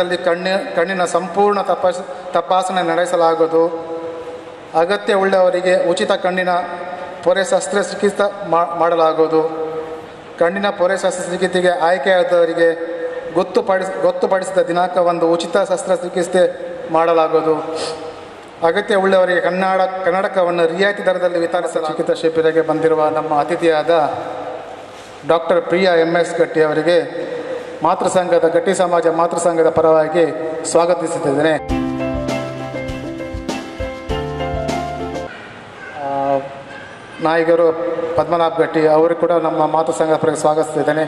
ದರದಲ್ಲಿ ಕಣ್ಣಿನ ಸಂಪೂರ್ಣ ತಪಾಸಣೆ ನಡೆಸಲಾಗುವುದು. ಅಗತ್ಯವುಳ್ಳವರಿಗೆ ಉಚಿತ ಕಣ್ಣಿನ ಪೊರೆ ಶಸ್ತ್ರಚಿಕಿತ್ಸೆ ಮಾಡಲಾಗುವುದು. ಕಣ್ಣಿನ ಪೊರೆ ಶಸ್ತ್ರಚಿಕಿತ್ಸೆಗೆ ಆಯ್ಕೆಯಾದವರಿಗೆ ಗೊತ್ತುಪಡಿಸಿದ ದಿನಾಂಕವಂದು ಉಚಿತ ಶಸ್ತ್ರಚಿಕಿತ್ಸೆ ಮಾಡಲಾಗುವುದು. ಅಗತ್ಯವುಳ್ಳವರಿಗೆ ಕನ್ನಡಕವನ್ನು ರಿಯಾಯಿತಿ ದರದಲ್ಲಿ ವಿತರಿಸಲು ಚಿಕಿತ್ಸಾ ಶಿಬಿರಕ್ಕೆ ಬಂದಿರುವ ನಮ್ಮ ಅತಿಥಿಯಾದ doctor Priya MS ಗಟ್ಟಿ ಅವರಿಗೆ ಮಾತೃಸಂಘದ ಗಟ್ಟಿ ಸಮಾಜ ಮಾತೃಸಂಘದ ಪರವಾಗಿ ಸ್ವಾಗತಿಸುತ್ತಿದ್ದೇನೆ. ನಾಯಕರು ಪದ್ಮನಾಭ ಗಟ್ಟಿ ಅವರು ಕೂಡ ನಮ್ಮ ಮಾತೃಸಂಘದ ಪರವಾಗಿ ಸ್ವಾಗತಿಸುತ್ತಿದ್ದೇನೆ.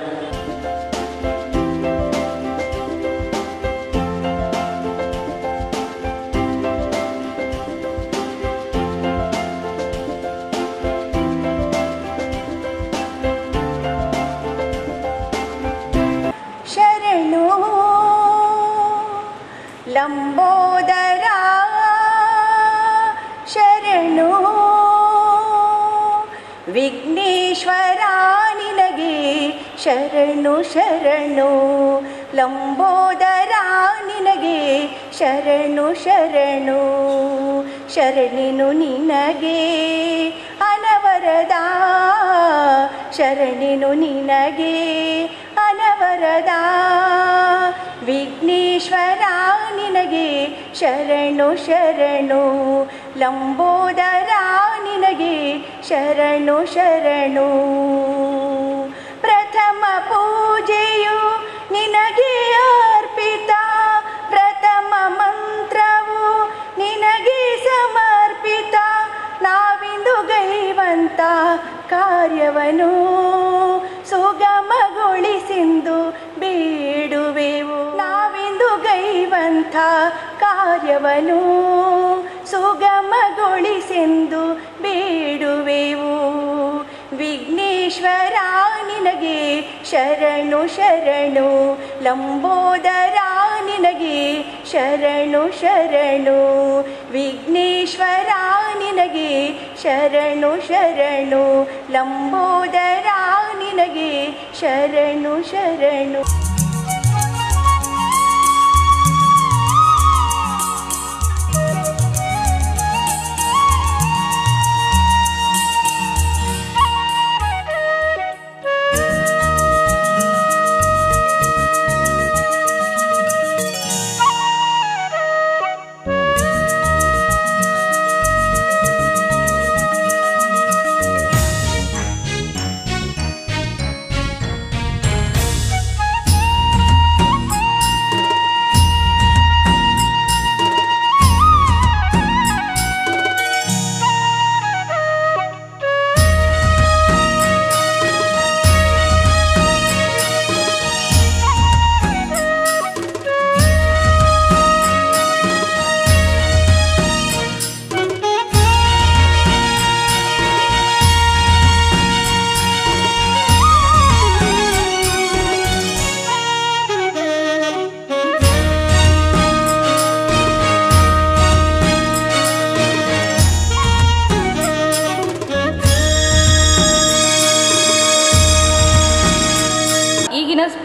ಲಂಬೋದರ ಶರಣು ವಿಘ್ನೇಶ್ವರ ನಿನಗೆ ಶರಣು ಶರಣು, ಲಂಬೋದರ ನಿನಗೆ ಶರಣು ಶರಣು, ಶರಣಿನು ನಿನಗೆ ಅನವರದ, ಶರಣಿನು ನಿನಗೆ ಅನವರದ, ವಿಘ್ನೇಶ್ವರ ನಿನಗೆ ಶರಣು ಶರಣು, ಲಂಬೋದರ ನಿನಗೆ ಶರಣು ಶರಣು. ಪ್ರಥಮ ಪೂಜೆಯು ನಿನಗೆ ಅರ್ಪಿತ, ಪ್ರಥಮ ಮಂತ್ರವು ನಿನಗೆ ಸಮರ್ಪಿತ, ನಾವಿಂದು ಗೈವಂತ ಕಾರ್ಯವನು ಸುಗಮಗೊಳಿಸಿಂದು ಬೇಡುವೆವು, ನಾವಿಂದು ಗೈವಂತ ಕಾರ್ಯವನು ಸುಗಮಗೊಳಿಸೆಂದು ಬೇಡುವೆವು. ವಿಘ್ನೇಶ್ವರ ನಿನಗೆ ಶರಣು ಶರಣು, ಲಂಬೋದರ ನಿನಗೆ ಶರಣು ಶರಣು, ವಿಘ್ನೇಶ್ವರ ನಿನಗೆ ಶರಣು ಶರಣು, ಲಂಬೋದರ ನಿನಗೆ ಶರಣು ಶರಣು.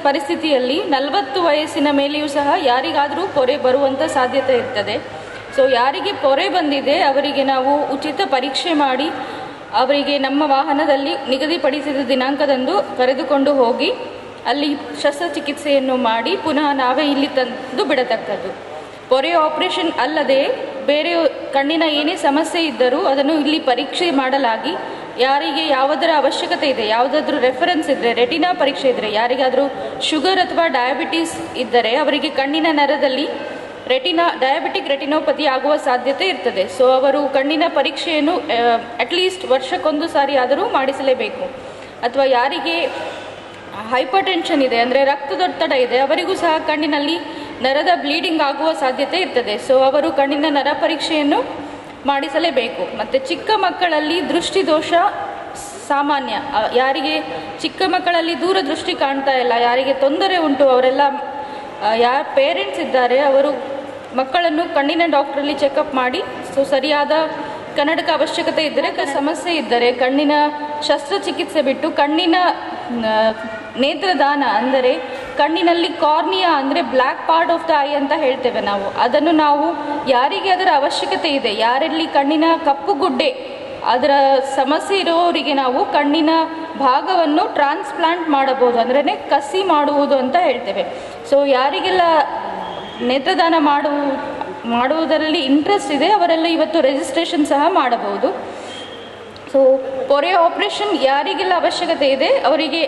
ಪರಿಸ್ಥಿತಿಯಲ್ಲಿ 40 ವಯಸ್ಸಿನ ಮೇಲೆಯೂ ಸಹ ಯಾರಿಗಾದರೂ ಪೊರೆ ಬರುವಂಥ ಸಾಧ್ಯತೆ ಇರ್ತದೆ. ಸೊ ಯಾರಿಗೆ ಪೊರೆ ಬಂದಿದೆ ಅವರಿಗೆ ನಾವು ಉಚಿತ ಪರೀಕ್ಷೆ ಮಾಡಿ ಅವರಿಗೆ ನಮ್ಮ ವಾಹನದಲ್ಲಿ ನಿಗದಿಪಡಿಸಿದ ದಿನಾಂಕದಂದು ಕರೆದುಕೊಂಡು ಹೋಗಿ ಅಲ್ಲಿ ಶಸ್ತ್ರಚಿಕಿತ್ಸೆಯನ್ನು ಮಾಡಿ ಪುನಃ ನಾವೇ ಇಲ್ಲಿ ತಂದು ಬಿಡತಕ್ಕದ್ದು. ಪೊರೆ ಆಪರೇಷನ್ ಅಲ್ಲದೆ ಬೇರೆ ಕಣ್ಣಿನ ಏನೇ ಸಮಸ್ಯೆ ಇದ್ದರೂ ಅದನ್ನು ಇಲ್ಲಿ ಪರೀಕ್ಷೆ ಮಾಡಲಾಗಿ ಯಾರಿಗೆ ಯಾವುದರ ಅವಶ್ಯಕತೆ ಇದೆ, ಯಾವುದಾದ್ರೂ ರೆಫರೆನ್ಸ್ ಇದ್ದರೆ, ರೆಟಿನಾ ಪರೀಕ್ಷೆ ಇದ್ದರೆ, ಯಾರಿಗಾದರೂ ಶುಗರ್ ಅಥವಾ ಡಯಾಬಿಟೀಸ್ ಇದ್ದರೆ ಅವರಿಗೆ ಕಣ್ಣಿನ ನರದಲ್ಲಿ ಡಯಾಬಿಟಿಕ್ ರೆಟಿನೋಪತಿ ಆಗುವ ಸಾಧ್ಯತೆ ಇರ್ತದೆ. ಸೊ ಅವರು ಕಣ್ಣಿನ ಪರೀಕ್ಷೆಯನ್ನು ಅಟ್ಲೀಸ್ಟ್ ವರ್ಷಕ್ಕೊಂದು ಸಾರಿ ಆದರೂ ಮಾಡಿಸಲೇಬೇಕು. ಅಥವಾ ಯಾರಿಗೆ ಹೈಪರ್ ಟೆನ್ಷನ್ ಇದೆ, ಅಂದರೆ ರಕ್ತದೊತ್ತಡ ಇದೆ, ಅವರಿಗೂ ಸಹ ಕಣ್ಣಿನಲ್ಲಿ ನರದ ಬ್ಲೀಡಿಂಗ್ ಆಗುವ ಸಾಧ್ಯತೆ ಇರ್ತದೆ. ಸೊ ಅವರು ಕಣ್ಣಿನ ನರ ಪರೀಕ್ಷೆಯನ್ನು ಮಾಡಿಸಲೇಬೇಕು. ಮತ್ತು ಚಿಕ್ಕ ಮಕ್ಕಳಲ್ಲಿ ದೃಷ್ಟಿದೋಷ ಸಾಮಾನ್ಯ. ಯಾರಿಗೆ ಚಿಕ್ಕ ಮಕ್ಕಳಲ್ಲಿ ದೂರದೃಷ್ಟಿ ಕಾಣ್ತಾ ಇಲ್ಲ, ಯಾರಿಗೆ ತೊಂದರೆ ಉಂಟು, ಅವರೆಲ್ಲ ಯಾರ ಪೇರೆಂಟ್ಸ್ ಇದ್ದಾರೆ ಅವರು ಮಕ್ಕಳನ್ನು ಕಣ್ಣಿನ ಡಾಕ್ಟ್ರಲ್ಲಿ ಚೆಕಪ್ ಮಾಡಿ ಸೊ ಸರಿಯಾದ ಕನ್ನಡಕ ಅವಶ್ಯಕತೆ ಇದ್ದರೆ, ಸಮಸ್ಯೆ ಇದ್ದರೆ ಕಣ್ಣಿನ ಶಸ್ತ್ರಚಿಕಿತ್ಸೆ ಬಿಟ್ಟು ಕಣ್ಣಿನ ನೇತ್ರದಾನ ಅಂದರೆ ಕಣ್ಣಿನಲ್ಲಿ ಕಾರ್ನಿಯಾ ಅಂದರೆ black part of the eye ಅಂತ ಹೇಳ್ತೇವೆ ನಾವು. ಅದನ್ನು ನಾವು ಯಾರಿಗೆ ಅದರ ಅವಶ್ಯಕತೆ ಇದೆ, ಯಾರಲ್ಲಿ ಕಣ್ಣಿನ ಕಪ್ಪು ಗುಡ್ಡೆ ಅದರ ಸಮಸ್ಯೆ ಇರುವವರಿಗೆ ನಾವು ಕಣ್ಣಿನ ಭಾಗವನ್ನು ಟ್ರಾನ್ಸ್ಪ್ಲಾಂಟ್ ಮಾಡಬಹುದು, ಅಂದ್ರೆ ಕಸಿ ಮಾಡುವುದು ಅಂತ ಹೇಳ್ತೇವೆ. ಸೊ ಯಾರಿಗೆಲ್ಲ ನೇತ್ರದಾನ ಮಾಡುವುದರಲ್ಲಿ ಇಂಟ್ರೆಸ್ಟ್ ಇದೆ ಅವರೆಲ್ಲ ಇವತ್ತು ರಿಜಿಸ್ಟ್ರೇಷನ್ ಸಹ ಮಾಡಬಹುದು. ಸೊ ಪೊರೆ ಆಪರೇಷನ್ ಯಾರಿಗೆಲ್ಲ ಅವಶ್ಯಕತೆ ಇದೆ ಅವರಿಗೆ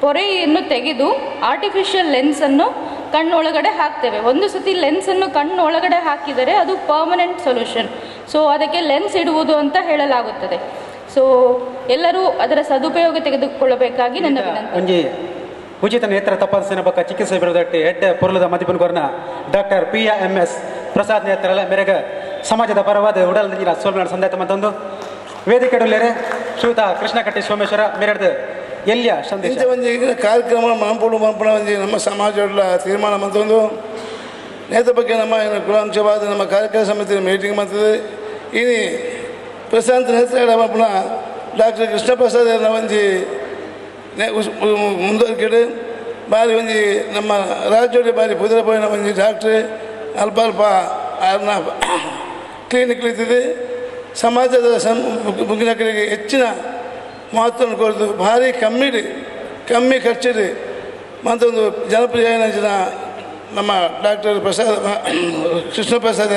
ಪೊರೆಯನ್ನು ತೆಗೆದು ಆರ್ಟಿಫಿಷಿಯಲ್ ಲೆನ್ಸನ್ನು ಕಣ್ಣೊಳಗಡೆ ಹಾಕ್ತೇವೆ. ಒಂದು ಸತಿ ಲೆನ್ಸನ್ನು ಕಣ್ಣೊಳಗಡೆ ಹಾಕಿದರೆ ಅದು permanent solution. So ಅದಕ್ಕೆ ಲೆನ್ಸ್ ಇಡುವುದು ಅಂತ ಹೇಳಲಾಗುತ್ತದೆ. ಸೊ ಎಲ್ಲರೂ ಅದರ ಸದುಪಯೋಗ ತೆಗೆದುಕೊಳ್ಳಬೇಕಾಗಿ ನನ್ನ ವಿನಂತಿ. ಒಂಜಿ ಉಚಿತ ನೇತ್ರ ತಪಾಸಣೆ ಬೊಕ್ಕ ಚಿಕಿತ್ಸೆ ಬಿರುದಟ್ಟಿ ಹೆಡ್ಡೆ ಪೊರ್ಲುದ ಮದಿಪುನ doctor P M S Prasad ನೇತ್ರಲ ಮೇರೆಗೆ ಸಮಾಜದ ಪರವಾದ ಉಡಲ್ ಸೋಲ್ನಾಡು ಸಂದಾಯ ಮತ್ತೊಂದು ವೇದಿಕೆ ಶ್ರೀಯುತ ಕೃಷ್ಣಕಟ್ಟಿ ಸೋಮೇಶ್ವರ ಮೇರೆಡ್ದು ಎಲ್ಲಿಯ ಸಂದೇಶ. ಒಂಜಿ ಕಾರ್ಯಕ್ರಮ ಮನಪುಡು ಮನ್ಪುಣ ಒಂಜಿ ನಮ್ಮ ಸಮಾಜ ತೀರ್ಮಾನ ಮತ್ತೊಂದು ನೇತ್ರ ಬಗ್ಗೆ ನಮ್ಮ ಕುಲಾಂಶವಾದ ನಮ್ಮ ಕಾರ್ಯಕ್ರಮ ಸಮಿತಿ ಮೀಟಿಂಗ್ ಮಾಡ್ತದೆ. ಇನಿ ಪ್ರಶಾಂತ್ ನೇತ್ರ ಮನ್ಪುಣ ಡಾಕ್ಟರ್ ಕೃಷ್ಣ ಪ್ರಸಾದ್ ಒಂಜಿ ಮುಂದುವರಿಕೆಡು ಬಾರಿ ಒಂಜಿ ನಮ್ಮ ರಾಜ್ಯದ ಬಾರಿ ಪುದರಪೋಯಿನ ಒಂಜಿ ಡಾಕ್ಟ್ರ್ ಅಲ್ಪ ಅಲ್ಪ ಅವ್ರನ್ನ ಕ್ಲಿನಿಕ್ ಇರ್ತದೆ. ಸಮಾಜದ ಮುಗಿನಕರಿಗೆ ಹೆಚ್ಚಿನ ಮಹತ್ವವನ್ನು ಕೊಡೋದು ಭಾರಿ ಕಮ್ಮಿ ಕಮ್ಮಿ ಖರ್ಚಿಡಿ ಮತ್ತೊಂದು ಜನಪ್ರಿಯ ಜನ ನಮ್ಮ ಡಾಕ್ಟರ್ ಪ್ರಸಾದ್ ಕೃಷ್ಣ ಪ್ರಸಾದ್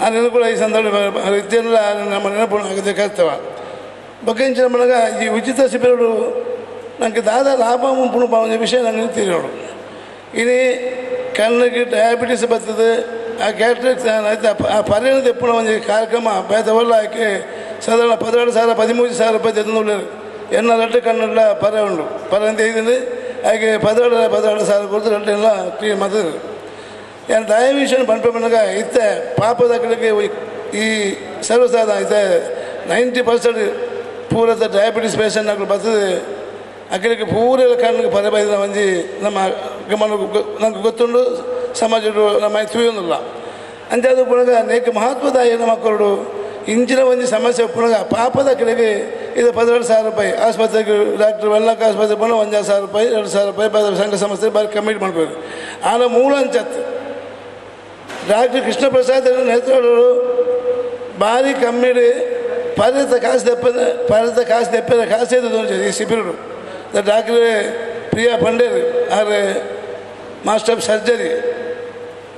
ಅದನ್ನು ಕೂಡ ಈ ಸಂದರ್ಭ ಇದೆಲ್ಲ ನಮ್ಮ ನೆನಪು ಆಗದೆ ಕರ್ತವ ಬಗ್ಗೆಂಚಿನ ಮನಗ ಈ ಉಚಿತ ಶಿಬಿರಗಳು ನನಗೆ ದಾದ ಲಾಭ ಉಂಪುಣು ವಿಷಯ ನನಗೆ ತಿಳಿಯೋಡು. ಇನಿ ಕಣ್ಣಿಗೆ ಡಯಾಬಿಟಿಸ್ ಬರ್ತದೆ, ಆ ಕ್ಯಾಟ್ರಿಕ್ಸ್ ಆ ಪರಿಣತಿ ಎಪ್ಪುನ ಒಂಜಿ ಕಾರ್ಯಕ್ರಮ ಬೇತವಲ್ಲ ಆಕೆ ಸಾಧಾರಣ 12,000 13,000 ರೂಪಾಯಿ ತೆಗೆದು ಎನ್ನ ಲಡ್ಡು ಕಣ್ಣಲ್ಲ ಪರ ಉಂಡು ಪರ ಅಂತ ಇದ್ದೀನಿ ಹಾಗೆ 16,000 ಕೊಡ್ತು ಲಡ್ಡು ಎಲ್ಲ ಕ್ಲೀನ್ ಮಾಡ್ತದೆ. ಏನು ದಯ ವಿಷಯ ಪಂಪೆ ಮನಗ ಇತ್ತೆ ಪಾಪದ ಕಡೆಗೆ ಈ ಸರ್ವಸಾಧಾರಣ ಇತ್ತೆ 90% ಪೂರದ ಡಯಾಬಿಟಿಸ್ ಪೇಷಂಟ್ ಆಗಲು ಬರ್ತದೆ. ಅಕ್ಕಳಿಗೆ ಪೂರ ಕಣ್ಣಿಗೆ ಪರ ಬೈದ ಒಂಜಿ ನಮ್ಮ ಗಮನ ನಂಗೆ ಗೊತ್ತುಂಡು ಸಮಾಜ ನಮ್ಮ ತಿಳಿಯೋದಿಲ್ಲ ಅಂತ ಅದು ಪುನಗ ನೇಕ ಮಹತ್ವದಾಯ ಮಕ್ಕಳು ಇಂಚಿನ ಒಂದು ಸಮಸ್ಯೆ ಪುನಗ ಪಾಪದ ಕಡೆಗೆ ಇದು 16,000 ರೂಪಾಯಿ ಆಸ್ಪತ್ರೆಗೆ ಡಾಕ್ಟರ್ ವೆಲ್ಲಕ್ಕ ಆಸ್ಪತ್ರೆ ಪುನಃ 1,000 ರೂಪಾಯಿ 2,000 ರೂಪಾಯಿ ಸಂಘ ಸಂಸ್ಥೆ ಬಾರಿ ಕಮಿಟ್ ಮಾಡಬೇಕು. ಆನ ಮೂಲ ಅಂಚತ್ತು ಡಾಕ್ಟರ್ ಕೃಷ್ಣ ಪ್ರಸಾದ್ ನೇತೃತ್ವಗಳು ಭಾರಿ ಕಮ್ಮಿಡಿ ಪರಿತ ಕಾಸು ದೆಪ್ಪ ಪರಿತ ಕಾಸು ದೆಪ್ಪಿನ ಕಾಸು ಈ ಶಿಬಿರರು ಡಾಕ್ಟರ್ ಪ್ರಿಯಾ ಪಂಡೇರ್ ಆರೆ master of surgery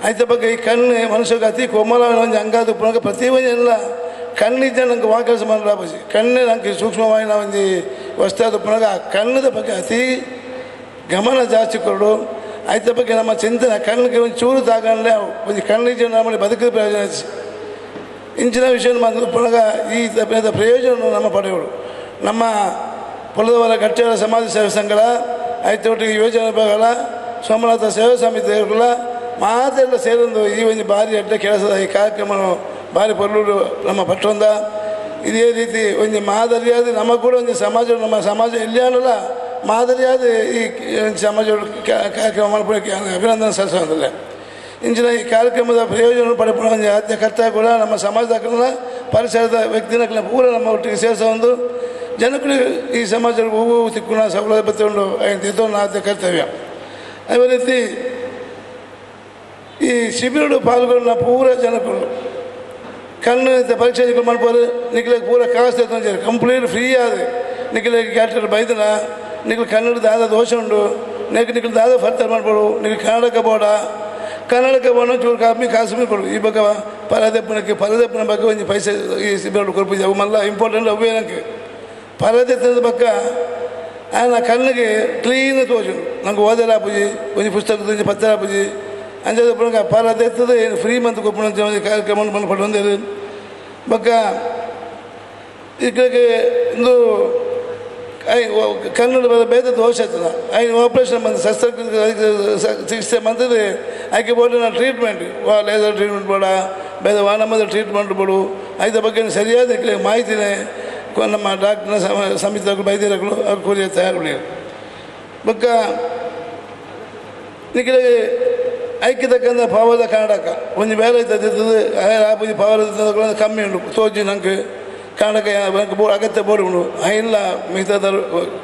ಆಯ್ತ ಬಗ್ಗೆ ಈ ಕಣ್ಣು ಮನುಷ್ಯಗೆ ಅತಿ ಕೋಮಲ ಒಂದು ಅಂಗಾದ ಪುನಃ ಪ್ರತಿ ಎಲ್ಲ ಕಣ್ಣಿದ್ದ ನಂಗೆ ವಾಕರ್ಸ ಮಾಡಲಾಪಸಿ ಕಣ್ಣು ನಂಗೆ ಸೂಕ್ಷ್ಮವಾಗಿ ಒಂದು ವಸ್ತಾದ ಪುನಃ ಆ ಕಣ್ಣದ ಬಗ್ಗೆ ಅತಿ ಗಮನ ಜಾಸ್ತಿ ಕೊಡು. ಆಯ್ತ ಬಗ್ಗೆ ನಮ್ಮ ಚಿಂತನೆ ಕಣ್ಣಿಗೆ ಒಂದು ಚೂರು ತಾಗಲೇ ಒಂದು ಕಣ್ಣಿದ್ದ ನಮ್ಮಲ್ಲಿ ಬದುಕಿದ ಪ್ರಯೋಜನ ಇಂಚಿನ ವಿಷಯ ಪುನಃ ಈ ಪ್ರಯೋಜನ ನಮ್ಮ ಪಡೆಯೋಳು ನಮ್ಮ ಪೊಲದವರ ಗಟ್ಟಿಯವರ ಸಮಾಜ ಸೇವಾ ಸಂಘಗಳ ಆಯ್ತು ಯುವಜನ ವಿಭಾಗಗಳ ಸೋಮನಾಥ ಸೇವಾ ಸಮಿತಿಗಳ ಮಾತೆಲ್ಲ ಸೇರೊಂದು ಈ ಒಂದು ಭಾರಿ ಅಡ್ಡ ಕೆಲಸದ ಈ ಕಾರ್ಯಕ್ರಮ ಭಾರಿ ಪೊರ್ಲೂರು ನಮ್ಮ ಪಟ್ಟೊಂದ ಇದೇ ರೀತಿ ಒಂದು ಮಾದರಿಯಾದ ನಮ್ಮ ಕೂಡ ಒಂದು ಸಮಾಜ ನಮ್ಮ ಸಮಾಜ ಎಲ್ಲಿಯಾನಲ್ಲ ಮಾದರಿಯಾದ ಈ ಸಮಾಜ ಕಾರ್ಯಕ್ರಮ ಮಾಡ್ಕೊಳ್ಳೋಕ್ಕೆ ಅಭಿನಂದನೆ ಸಲ್ಲಿಸೋದಿಲ್ಲ. ಇಂಚಿನ ಈ ಕಾರ್ಯಕ್ರಮದ ಪ್ರಯೋಜನ ಪಡೆಪುಣ ಒಂದು ಆದ್ಯ ಕರ್ತವ್ಯ ಕೂಡ ನಮ್ಮ ಸಮಾಜದ ಪರಿಸರದ ವ್ಯಕ್ತಿನ ಪೂರ ನಮ್ಮ ಒಟ್ಟಿಗೆ ಸೇರಿಸೋ ಒಂದು ಜನಗಳಿಗೆ ಈ ಸಮಾಜದ ಹೂವು ತಿಕ್ಕುಣ ಸೌಲಭ್ಯ ಉಂಡು ಆದ್ಯ ಕರ್ತವ್ಯ. ಅದೇ ರೀತಿ ಈ ಶಿಬಿರಡು ಪಾಲ್ಗೊಂಡ ಪೂರ ಜನಗಳು ಕಣ್ಣು ಪರೀಕ್ಷೆ ಮಾಡ್ಬೋದು ನಿಖಿಲ ಪೂರ ಕಾಸು ಕಂಪ್ಲೀಟ್ ಫ್ರೀ ಆದ ನಿಖಿಲ ಕ್ಯಾಟರ್ ಬೈದನ ನಿಖಿಲ್ ಕನ್ನಡದ ಆದ ದೋಷ ಉಂಡು ನೆಕ್ ನಿಖಿಲ್ ದಾದ ಫರ್ತಾರ್ ಮಾಡ್ಬೋದು ನಿಖಿಲ್ ಕನ್ನಡಕ್ಕೆ ಬೋಡ ಕನ್ನಡಕ್ಕೆ ಬೋಡ ಚೂರು ಕಾಪಿ ಕಾಸು ಕೊಡು ಈ ಬಗ್ಗೆ ಪರದೆಪ್ಪನಕ್ಕೆ ಪರದೆಪ್ಪನ ಬಗ್ಗೆ ಒಂದು ಪೈಸೆ ಈ ಶಿಬಿರಡು ಕೊಡ್ಪು ಅವು ಮಲ್ಲ ಇಂಪಾರ್ಟೆಂಟ್ ಅವೇ ನನಗೆ ಪರದೆತ್ತದ ಪಕ್ಕ ಆನ ಕಣ್ಣಿಗೆ ಕ್ಲೀನ್ ತೋಚು ನಂಗೆ ಓದಲಾಪುಜಿ ಒಂದು ಪುಸ್ತಕ ಪತ್ರ ಪೂಜಿ ಅಂಜಾದ ಪುನಗ ಪರದೆತ್ತದ ಏನು ಫ್ರೀ ಮಂತ್ ಕೊಪ್ಪಣ ಕಾರ್ಯಕ್ರಮ ಪಡೆದು ಬಕ್ಕ ಇದಕ್ಕೆ ಒಂದು ಕನ್ನಡ ಬೇದ ದೋಷ ಆಯ್ತದ ಐನು ಆಪ್ರೇಷನ್ ಬಂದು ಶಸ್ತ್ರ ಚಿಕಿತ್ಸೆ ಬಂದದೆ ಆಕೆ ಬೋರ್ಡಿನ ಟ್ರೀಟ್ಮೆಂಟ್ ವಾ ಲೇಸರ್ ಟ್ರೀಟ್ಮೆಂಟ್ ಬೇಡ ಬೇದ ವಾನಮದ ಟ್ರೀಟ್ಮೆಂಟ್ ಬೋಡು ಐದ ಬಗ್ಗೆ ಸರಿಯಾದ ಮಾಹಿತಿನೇ ನಮ್ಮ ಡಾಕ್ಟರ್ನ ಸಮಿತಿ ವೈದ್ಯರುಗಳು ಅವ್ರು ಕೂಲಿ ತಯಾರು ಬಕ್ಕ ನಿಖಿಲ ಐಕ್ಯ ತಕ್ಕಂಥ ಪಾವದ ಕನ್ನಡಕ ಒಂದು ಬೇರೆ ಇರ್ತದೆ ಆಪುಜಿ ಪವರ್ ಕಮ್ಮಿ ಉಂಟು ತೋಜಿ ನಂಗೆ ಕನ್ನಡಕ ನಂಗೆ ಬೋ ಅಗತ್ಯ ಬೋರ್ಡ್ ಉಂಟು ಇಲ್ಲ ಮಿಗತಾದ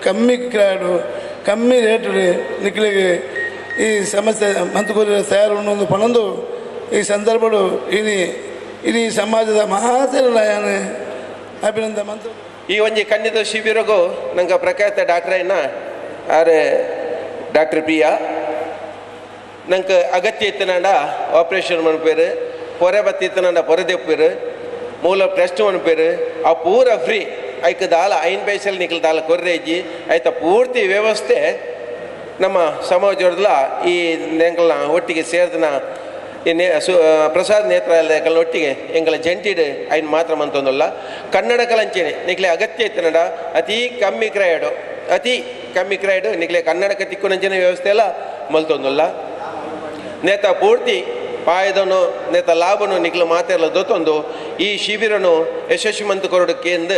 ಕಮ್ಮಿ ಕ್ರಾಡು ಕಮ್ಮಿ ರೇಟ್ ನಿಕ್ಲಿಗೆ ಈ ಸಮಸ್ಯೆ ಮಂತುಕೋರಿ ತಯಾರು ಉಂಡು ಪನೊಂದು ಈ ಸಂದರ್ಭಡು ಇನಿ ಇಡೀ ಸಮಾಜದ ಮಹಾತೆರನ ಅಭಿನಂದ ಮಂತು. ಈ ಒಂಜಿ ಕಣ್ಣಿದ ಶಿಬಿರಗೂ ನಂಗೆ ಪ್ರಖ್ಯಾತ ಡಾಕ್ಟ್ರೈನ ಆರ್ ಡಾಕ್ಟರ್ ಪ್ರಿಯಾ ನಂಗೆ ಅಗತ್ಯ ಇತ್ತನಾಂಡ ಆಪ್ರೇಷನ್ ಮನ್ಪೇರು, ಪೊರೆ ಬತ್ತಿತ್ತನಾಂಡ ಪೊರೆ ದೆಪ್ಪೇರು, ಮೂಲ ಟೆಸ್ಟ್ ಮನ್ಪೇರು, ಆ ಪೂರ ಫ್ರೀ. ಐಕ್ ದಾಲ ಐನ್ ಪೈಸಲ್ ನಿಕ್ಲು ದಾಲ ಕೊರ್ರೇಜಿ ಆಯ್ತ ಪೂರ್ತಿ ವ್ಯವಸ್ಥೆ ನಮ್ಮ ಸಮಾಜದಲ್ಲ ಈ ಎಂಕಲ್ನ ಒಟ್ಟಿಗೆ ಸೇರ್ದನ ಈ ನೇ ಸು ಪ್ರಸಾದ್ ನೇತ್ರಾಲಯಗಳ ಒಟ್ಟಿಗೆ ಎಂಕಲ ಜಂಟಿಡ್ ಐನ್ ಮಾತ್ರ ಮಂತೊಂದಲ್ಲ. ಕನ್ನಡ ಕಲಂಚೇನೆ ನಿಕ್ಲೆ ಅಗತ್ಯ ಇತ್ತನಡ ಅತಿ ಕಮ್ಮಿ ಕ್ರಯಡು, ಅತಿ ಕಮ್ಮಿ ಕ್ರಯಡು ನಿಕ್ಲೆ ಕನ್ನಡಕ್ಕೆ ತಿಕ್ಕುನಂಚಿನ ವ್ಯವಸ್ಥೆ ಎಲ್ಲ ಮಲ್ತೊಂದಲ್ಲ. ನೇತ ಪೂರ್ತಿ ಪಾಯದನು ನೇತ ಲಾಭನು ನಿಕ್ಲು ಮಾತೆಲ್ಲ ದೊತ್ತೊಂದು ಈ ಶಿಬಿರನು ಯಶಸ್ವಿ ಮಂತು ಕೊರಡು ಕೇಂದ್ರ.